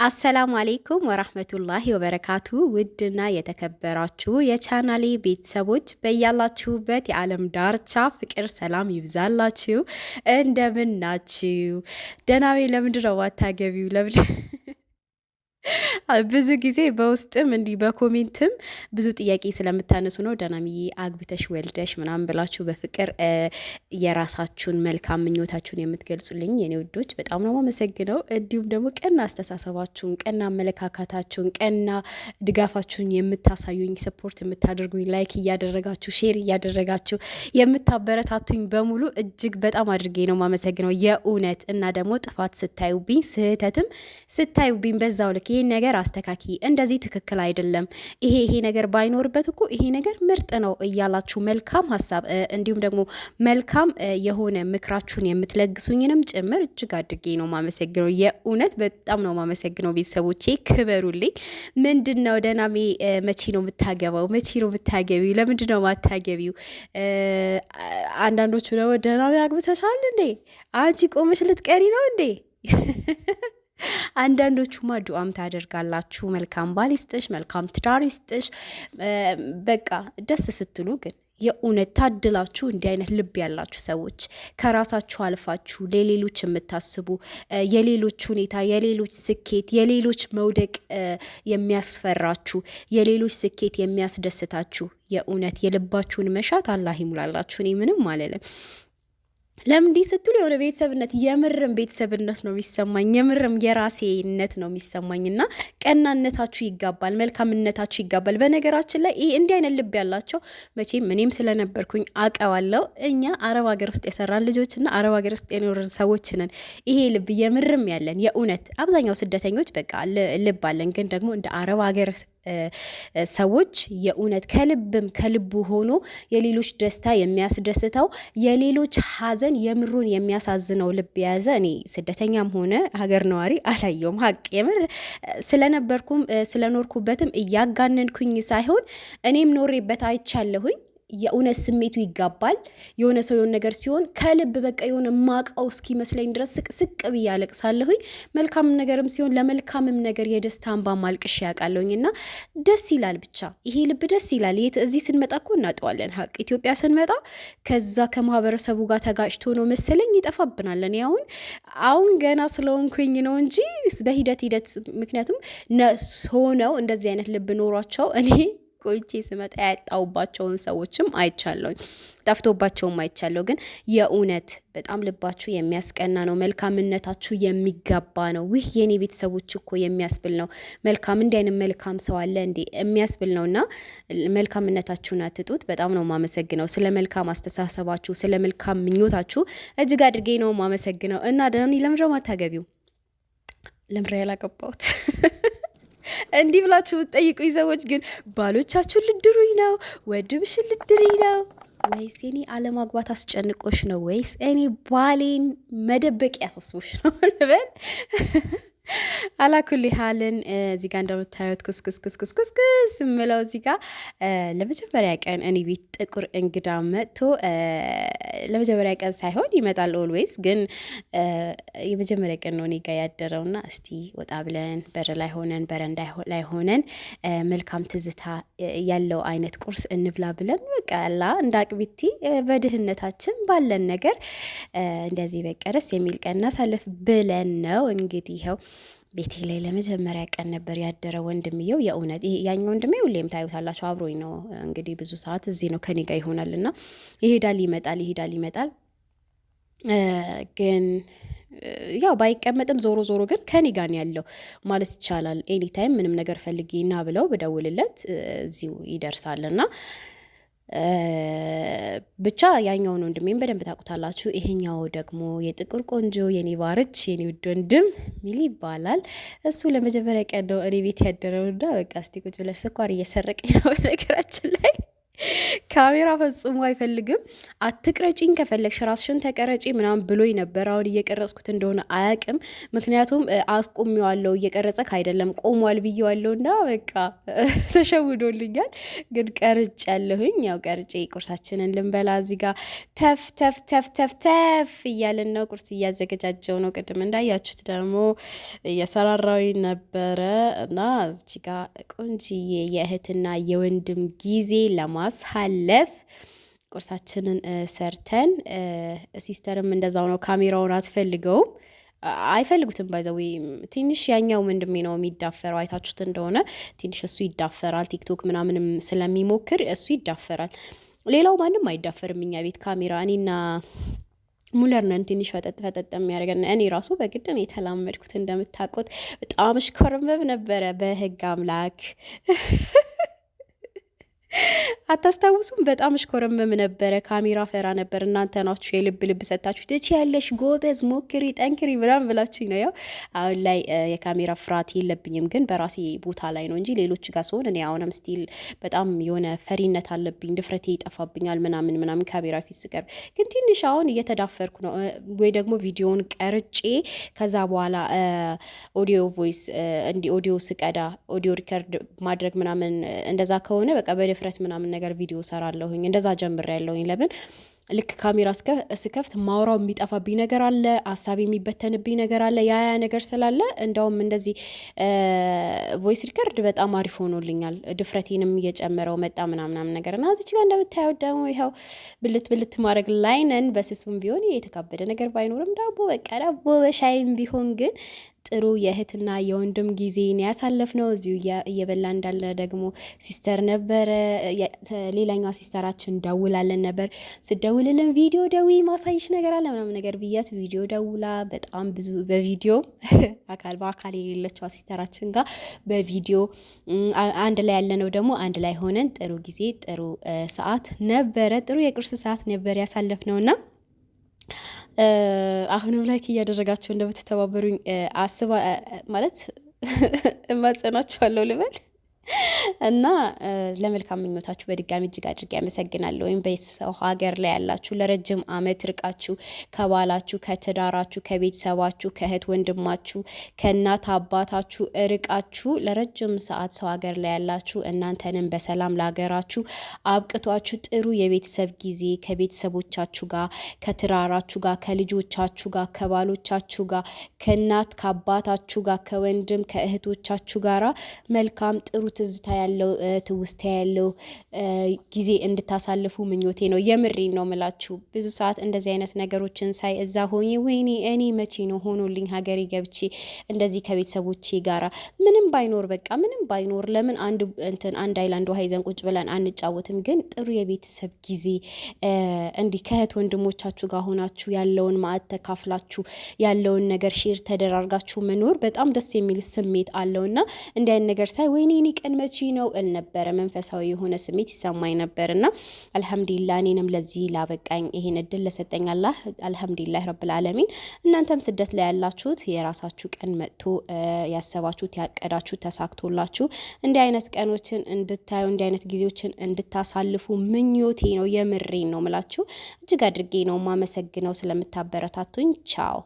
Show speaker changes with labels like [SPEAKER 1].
[SPEAKER 1] አሰላሙ አሌይኩም ወራህመቱላሂ ወበረካቱ። ውድና የተከበራችሁ የቻናሌ ቤተሰቦች በያላችሁበት የዓለም ዳርቻ ፍቅር፣ ሰላም ይብዛላችሁ። እንደምን ናችሁ? ደህና ወይ? ለምንድን ነው ማታገቢው? ለምንድን ብዙ ጊዜ በውስጥም እንዲህ በ comment ም ብዙ ጥያቄ ስለምታነሱ ነው። ደናሚዬ አግብተሽ ወልደሽ ምናምን ብላችሁ በፍቅር የራሳችሁን መልካም ምኞታችሁን የምትገልጹልኝ የኔ ውዶች በጣም ነው የማመሰግነው። እንዲሁም ደግሞ ቀና አስተሳሰባችሁን፣ ቀና አመለካከታችሁን፣ ቀና ድጋፋችሁን የምታሳዩኝ፣ support የምታደርጉኝ፣ like እያደረጋችሁ share እያደረጋችሁ የምታበረታቱኝ በሙሉ እጅግ በጣም አድርጌ ነው የማመሰግነው የእውነት። እና ደግሞ ጥፋት ስታዩብኝ ስህተትም ስታዩብኝ በዛው ልክ ይህን ነገር አስተካኪ፣ እንደዚህ ትክክል አይደለም፣ ይሄ ይሄ ነገር ባይኖርበት እኮ ይሄ ነገር ምርጥ ነው እያላችሁ መልካም ሀሳብ እንዲሁም ደግሞ መልካም የሆነ ምክራችሁን የምትለግሱኝንም ጭምር እጅግ አድርጌ ነው ማመሰግነው። የእውነት በጣም ነው ማመሰግነው። ቤተሰቦቼ ክበሩልኝ። ምንድን ነው ደናሜ መቼ ነው የምታገባው? መቼ ነው የምታገቢው? ለምንድን ነው ማታገቢው? አንዳንዶቹ ደግሞ ደናሜ አግብተሻል እንዴ? አንቺ ቆመሽ ልትቀሪ ነው እንዴ? አንዳንዶቹማ ዱአም ታደርጋላችሁ። መልካም ባል ይስጥሽ፣ መልካም ትዳር ይስጥሽ። በቃ ደስ ስትሉ ግን የእውነት ታድላችሁ። እንዲህ አይነት ልብ ያላችሁ ሰዎች ከራሳችሁ አልፋችሁ ለሌሎች የምታስቡ፣ የሌሎች ሁኔታ፣ የሌሎች ስኬት፣ የሌሎች መውደቅ የሚያስፈራችሁ፣ የሌሎች ስኬት የሚያስደስታችሁ፣ የእውነት የልባችሁን መሻት አላህ ይሙላላችሁ። እኔ ምንም አልልም። ለምን እንዲህ ስትሉ የሆነ ቤተሰብነት፣ የምርም ቤተሰብነት ነው የሚሰማኝ፣ የምርም የራሴነት ነው የሚሰማኝ። እና ቀናነታችሁ ይጋባል፣ መልካምነታችሁ ይጋባል። በነገራችን ላይ ይሄ እንዲህ አይነት ልብ ያላቸው መቼም እኔም ስለነበርኩኝ አውቀዋለሁ። እኛ አረብ ሀገር ውስጥ የሰራን ልጆች እና አረብ ሀገር ውስጥ የኖርን ሰዎች ነን። ይሄ ልብ የምርም ያለን የእውነት አብዛኛው ስደተኞች በቃ ልብ አለን፣ ግን ደግሞ እንደ አረብ ሀገር ሰዎች የእውነት ከልብም ከልቡ ሆኖ የሌሎች ደስታ የሚያስደስተው፣ የሌሎች ሐዘን የምሩን የሚያሳዝነው ልብ የያዘ እኔ ስደተኛም ሆነ ሀገር ነዋሪ አላየውም። ሀቅ የምር ስለነበርኩም ስለኖርኩበትም እያጋነንኩኝ ሳይሆን እኔም ኖሬበት አይቻለሁኝ። የእውነት ስሜቱ ይጋባል። የሆነ ሰው የሆነ ነገር ሲሆን ከልብ በቃ የሆነ ማቀው እስኪመስለኝ ድረስ ስቅ ስቅ ብዬ አለቅሳለሁኝ። መልካም ነገርም ሲሆን ለመልካምም ነገር የደስታ እንባ ማልቅሼ ያውቃለሁኝ። እና ደስ ይላል፣ ብቻ ይሄ ልብ ደስ ይላል። እዚህ ስንመጣ እኮ እናጠዋለን። ሀቅ ኢትዮጵያ ስንመጣ ከዛ ከማህበረሰቡ ጋር ተጋጭቶ ነው መሰለኝ ይጠፋብናል። እኔ አሁን ገና ስለሆንኩኝ ነው እንጂ በሂደት ሂደት፣ ምክንያቱም ሆነው እንደዚህ አይነት ልብ ኖሯቸው እኔ ቆይቼ ስመጣ ያጣውባቸውን ሰዎችም አይቻለሁ፣ ጠፍቶባቸውም አይቻለሁ። ግን የእውነት በጣም ልባችሁ የሚያስቀና ነው። መልካምነታችሁ የሚገባ ነው። ይህ የኔ ቤተሰቦች እኮ የሚያስብል ነው። መልካም፣ እንዲህ አይነት መልካም ሰው አለ እንዴ የሚያስብል ነው። እና መልካምነታችሁን አትጡት። በጣም ነው የማመሰግነው ስለ መልካም አስተሳሰባችሁ፣ ስለ መልካም ምኞታችሁ እጅግ አድርጌ ነው የማመሰግነው። እና ዳኒ ለምንድነው የማታገቢው? ለምንድነው ያላገባሁት? እንዲህ ብላችሁ ብትጠይቁኝ ሰዎች ግን ባሎቻችሁን ልድሩኝ ነው? ወንድምሽን ልድሪኝ ነው ወይስ እኔ አለማግባት አስጨንቆሽ ነው ወይስ እኔ ባሌን መደበቅ ያሳስቦሽ ነው ልበል? አላኩል ሀልን እዚህ ጋር እንደምታዩት ክስክስክስክስክስ የምለው እዚህ ጋር ለመጀመሪያ ቀን እኔ ቤት ጥቁር እንግዳ መጥቶ፣ ለመጀመሪያ ቀን ሳይሆን ይመጣል always፣ ግን የመጀመሪያ ቀን ነው እኔ ጋር ያደረውና እስቲ ወጣ ብለን በር ላይ ሆነን፣ በረንዳ ላይ ሆነን መልካም ትዝታ ያለው አይነት ቁርስ እንብላ ብለን በቃ ያላ እንደ አቅሚቲ በድህነታችን ባለን ነገር እንደዚህ በቃ ደስ የሚል ቀን እናሳልፍ ብለን ነው። እንግዲህ ይኸው ቤቴ ላይ ለመጀመሪያ ቀን ነበር ያደረ ወንድምየው። የእውነት ያኛው ወንድሜ ሁሌም ታዩታላችሁ፣ አብሮኝ ነው እንግዲህ፣ ብዙ ሰዓት እዚህ ነው ከኔ ጋር ይሆናል እና ይሄዳል ይመጣል፣ ይሄዳል ይመጣል። ግን ያው ባይቀመጥም ዞሮ ዞሮ ግን ከኔ ጋር ነው ያለው ማለት ይቻላል። Anytime ምንም ነገር ፈልጌ ና ብለው ብደውልለት እዚሁ ይደርሳል። እና ብቻ ያኛውን ወንድሜን በደንብ ታውቁታላችሁ። ይሄኛው ደግሞ የጥቁር ቆንጆ የኔ ባርች የኔ ውድ ወንድም ሚል ይባላል። እሱ ለመጀመሪያ ቀን ነው እኔ ቤት ያደረውና በቃ እስቲ ቁጭ ብለን ስኳር እየሰረቀኝ ነው በነገራችን ላይ። ካሜራ ፈጽሞ አይፈልግም። አትቅረጪኝ፣ ከፈለግሽ ራስሽን ተቀረጪ ምናምን ብሎኝ ነበር። አሁን እየቀረጽኩት እንደሆነ አያቅም። ምክንያቱም አስቆሚዋለሁ፣ እየቀረጸክ አይደለም ቆሟል ብዬዋለሁ እና በቃ ተሸውዶልኛል። ግን ቀርጭ ያለሁኝ ያው ቀርጬ ቁርሳችንን ልንበላ እዚህ ጋር ተፍ ተፍ ተፍ ተፍ ተፍ እያልን ነው። ቁርስ እያዘገጃጀው ነው። ቅድም እንዳያችሁት ደግሞ እየሰራራዊ ነበረ እና እዚህ ጋር ቆንጅዬ የእህትና የወንድም ጊዜ ለማሳለፍ ቁርሳችንን ሰርተን፣ sister ም እንደዛው ነው። ካሜራውን አትፈልገውም፣ አይፈልጉትም። By the way ትንሽ ያኛው ወንድሜ ነው የሚዳፈረው። አይታችሁት እንደሆነ ትንሽ እሱ ይዳፈራል። ቲክቶክ ምናምንም ስለሚሞክር እሱ ይዳፈራል። ሌላው ማንም አይዳፈርም። እኛ ቤት ካሜራ እኔና ሙለር ነን ትንሽ ፈጠጥ ፈጠጥ የሚያደርገን። እኔ ራሱ በግድ ነው የተላመድኩት። እንደምታውቁት በጣም እሽኮርመም ነበረ። በህግ አምላክ አታስታውሱም? በጣም እሽኮረመም ነበረ። ካሜራ ፈራ ነበር። እናንተ ናችሁ የልብ ልብ ሰጥታችሁ ትችያለሽ፣ ጎበዝ፣ ሞክሪ፣ ጠንክሪ ምናምን ብላችሁኝ ነው። ያው አሁን ላይ የካሜራ ፍርሃት የለብኝም፣ ግን በራሴ ቦታ ላይ ነው እንጂ ሌሎች ጋር ስሆን እኔ አሁንም still በጣም የሆነ ፈሪነት አለብኝ፣ ድፍረቴ ይጠፋብኛል ምናምን ምናምን ካሜራ ፊት ስቀርብ። ግን ትንሽ አሁን እየተዳፈርኩ ነው። ወይ ደግሞ ቪዲዮውን ቀርጬ ከዛ በኋላ audio voice እንዲ ኦዲዮ ስቀዳ audio record ማድረግ ምናምን እንደዛ ከሆነ በቃ በድፍረት ምናምን ነገር ቪዲዮ ሰራለሁኝ። እንደዛ ጀምሬያለሁኝ። ለምን ልክ ካሜራ ስከፍት ማውራው የሚጠፋብኝ ነገር አለ፣ ሀሳብ የሚበተንብኝ ነገር አለ። ያ ያ ነገር ስላለ እንደውም እንደዚህ voice record በጣም አሪፍ ሆኖልኛል። ድፍረቴንም እየጨመረው መጣ ምናምናምን ነገር እና እዚች ጋር እንደምታየው ደግሞ ይኸው ብልት ብልት ማድረግ ላይ ነን። በስሱም ቢሆን የተካበደ ነገር ባይኖርም ዳቦ በቃ ዳቦ በሻይም ቢሆን ግን ጥሩ የእህትና የወንድም ጊዜን ያሳለፍነው። እዚሁ እየበላ እንዳለ ደግሞ sister ነበረ፣ ሌላኛዋ sister ኣችን ደውላለን ነበር። ስደውልልን ቪዲዮ ደዊ ማሳይሽ ነገር አለ ምናምን ነገር ብያት ቪዲዮ ደውላ በጣም ብዙ በቪዲዮ አካል በአካል የሌለችዋ sister ኣችን ጋር በቪዲዮ አንድ ላይ ያለነው ደግሞ አንድ ላይ ሆነን ጥሩ ጊዜ ጥሩ ሰዓት ነበረ። ጥሩ የቁርስ ሰዓት ነበር ያሳለፍነውና አሁንም like እያደረጋችሁ እንደምትተባበሩኝ አስባ ማለት እማጸናችኋለሁ ልበል እና ለመልካም ምኞታችሁ በድጋሚ እጅግ አድርጌ አመሰግናለሁ። ወይም በሰው ሀገር ላይ ያላችሁ ለረጅም ዓመት ርቃችሁ ከባላችሁ፣ ከትዳራችሁ፣ ከቤተሰባችሁ፣ ከእህት ወንድማችሁ፣ ከእናት አባታችሁ እርቃችሁ ለረጅም ሰዓት ሰው ሀገር ላይ ያላችሁ እናንተንም በሰላም ለሀገራችሁ አብቅቷችሁ ጥሩ የቤተሰብ ጊዜ ከቤተሰቦቻችሁ ጋር፣ ከትዳራችሁ ጋር፣ ከልጆቻችሁ ጋር፣ ከባሎቻችሁ ጋር፣ ከእናት ከአባታችሁ ጋር፣ ከወንድም ከእህቶቻችሁ ጋራ መልካም ጥሩ ትዝታ ያለው ትውስታ ያለው ጊዜ እንድታሳልፉ ምኞቴ ነው። የምሬን ነው ምላችሁ። ብዙ ሰዓት እንደዚህ አይነት ነገሮችን ሳይ እዛ ሆኜ ወይኔ እኔ መቼ ነው ሆኖልኝ ሀገሬ ገብቼ እንደዚህ ከቤተሰቦቼ ጋራ ምንም ባይኖር በቃ ምንም ባይኖር ለምን አንድ እንትን አንድ አይላንድ ውሃ ይዘን ቁጭ ብለን አንጫወትም? ግን ጥሩ የቤተሰብ ጊዜ እንዲህ ከእህት ወንድሞቻችሁ ጋር ሆናችሁ ያለውን ማዕድ ተካፍላችሁ ያለውን ነገር share ተደራርጋችሁ መኖር በጣም ደስ የሚል ስሜት አለውና እንዲህ አይነት ነገር ሳይ ወይኔ እኔ ቀን መቼ ነው እል ነበረ። መንፈሳዊ የሆነ ስሜት ይሰማኝ ነበር እና አልሐምዱሊላህ እኔንም ለዚህ ላበቃኝ ይሄን እድል ለሰጠኝ አላህ አልሐምዱሊላህ ረብል ዓለሚን። እናንተም ስደት ላይ ያላችሁት የራሳችሁ ቀን መጥቶ ያሰባችሁት ያቀዳችሁት ተሳክቶላችሁ እንዲህ አይነት ቀኖችን እንድታዩ እንዲህ አይነት ጊዜዎችን እንድታሳልፉ ምኞቴ ነው። የምሬን ነው ምላችሁ። እጅግ አድርጌ ነው ማመሰግነው ስለምታበረታቱኝ። ቻው።